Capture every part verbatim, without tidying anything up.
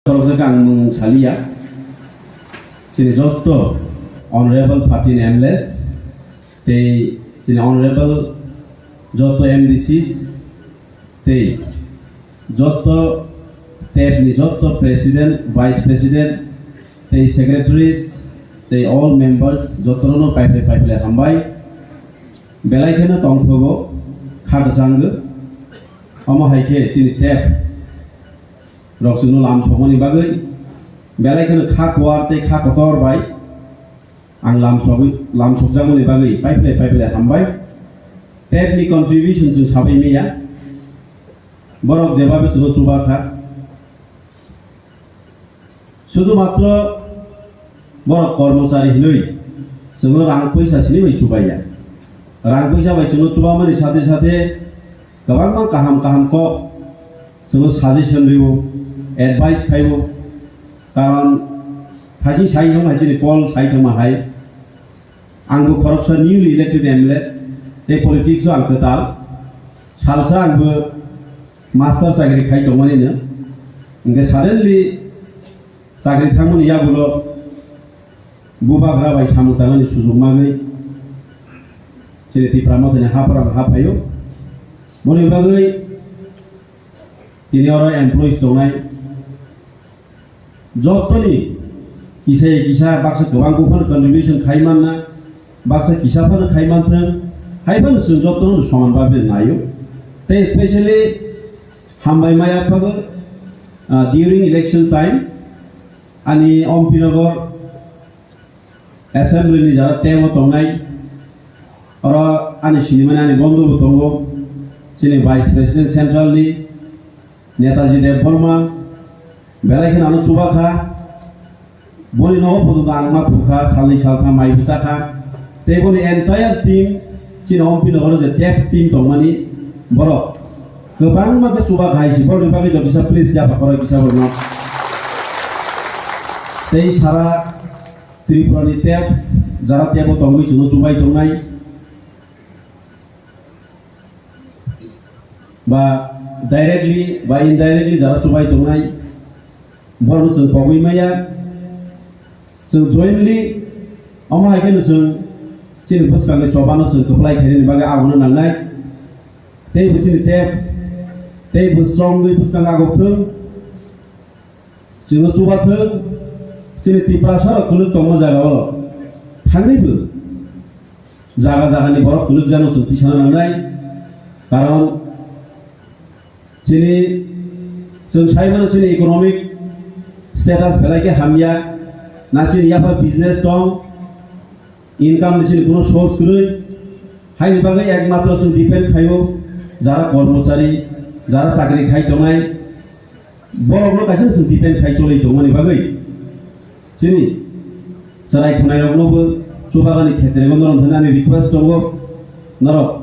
Khoroksa khe ang mung saliya. Chini jotto honorable party ni M L As tei chini honorable jotto M D Cs tei jotto tep ni jotto president, vice president tei secretaries tei all members jotto no paiphai paiphai hambai. Belai kheno tongthogo kha kwchanggo. Omo hai khe chini tep rok chwngno lam sokmani bagwi belai kheno kha kuar tei kha kotor bai ang lam sogwi, lam sokjakmani bagwi paiphai paiphai hambai. Tep ni contribution chwng sabai maya. Borok jebabe chwngno chuba kha. Sudhumatro borok kormochari hinwi chwngno rang puisa sini bai chubaiya. Rang puisa bai chwngno chubamani sathe sathe kwbangma kaham kaham kok chwngno suggestion rio, advice khaio. Karon haising sai thangma hai chini Paul sai thangma hai. Angbo khoroksa newly elected M L A, tei politics o ang kwtal. Salsa angbo master chakri khai tongmani no. Hingke suddenly chakri thangmani yagulo bubagra bai samung tangnani sujuk manwi chini Tipra Mothani haphar ang haphaio. Boni bagwi tini oro employees tongnai. Jotoni kisa ya kisa baksa kwbang buphano contribution khai manna, baksa kisa phano khai manthwng, hai phano chwng jotono soman bhabe naio. Tei specially hambai maya phago, ah, during election time ani Ompinagar Assembly ni jara tebo tongnai, oro ani sinimani ani bondo bo tongo, chini Vice President Central ni Netaji Debbarma, belai kheno ano chuba kha, boni nogo pojoto ang ma thukha, salni saltham mai bwcha kha, tei boni entire team, chini Ompinagar o je tep team tongmani, borok kwbangma khe chuba kha hai si, borokni bagwi do kisa please ya, pakoroi kisa borokno. Tei sara Tripura ni tep, jara tebo tongwi chwngno chubai tongnai, ba directly ba indirectly jara chubai tongnai, borokno chwng pogwi maya. Chwng jointly omo hai kheno chwng chini bwskangni chobano chwng kwplai khainani bagwi abono nangnai. Tei bo chini tep, tei bo strongwi bwskang agok thung. Chwngno chubathwng, chini Tiprasa rok kwlwk tongma jaga o thangwi bo jaga jaga ni borok kwlwk jano chwng tisana nangnai. Karon chini, chwng sai mano chini economic status belai khe hamya, na chini yapha business tong, income ni chini kuno source kwrwi, haini bagwi ekmatro chwng depend khaio jara kormochari, jara chakri khai tongnai, borokno kaisa chwng depend khai cholwi tongmani bagwi chini chwrai khwnairoknobo chubagani khetrego norok thani ani request tongo, norok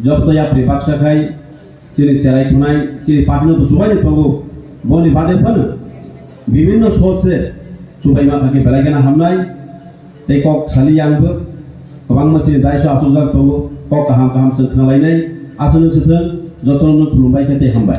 joto yapri baksa khai chini cherai khwnai, chini party no to chubaini tongo, boni bade phano bibinno source se chubaima thangkhe belai gana hamnai, tei kok sali yangbo kwbangma chini daiso achukjak tongo, kok kaham kaham chwng khnalainai, aswk no swthwng, jotono no khulumbai khe tei hambai.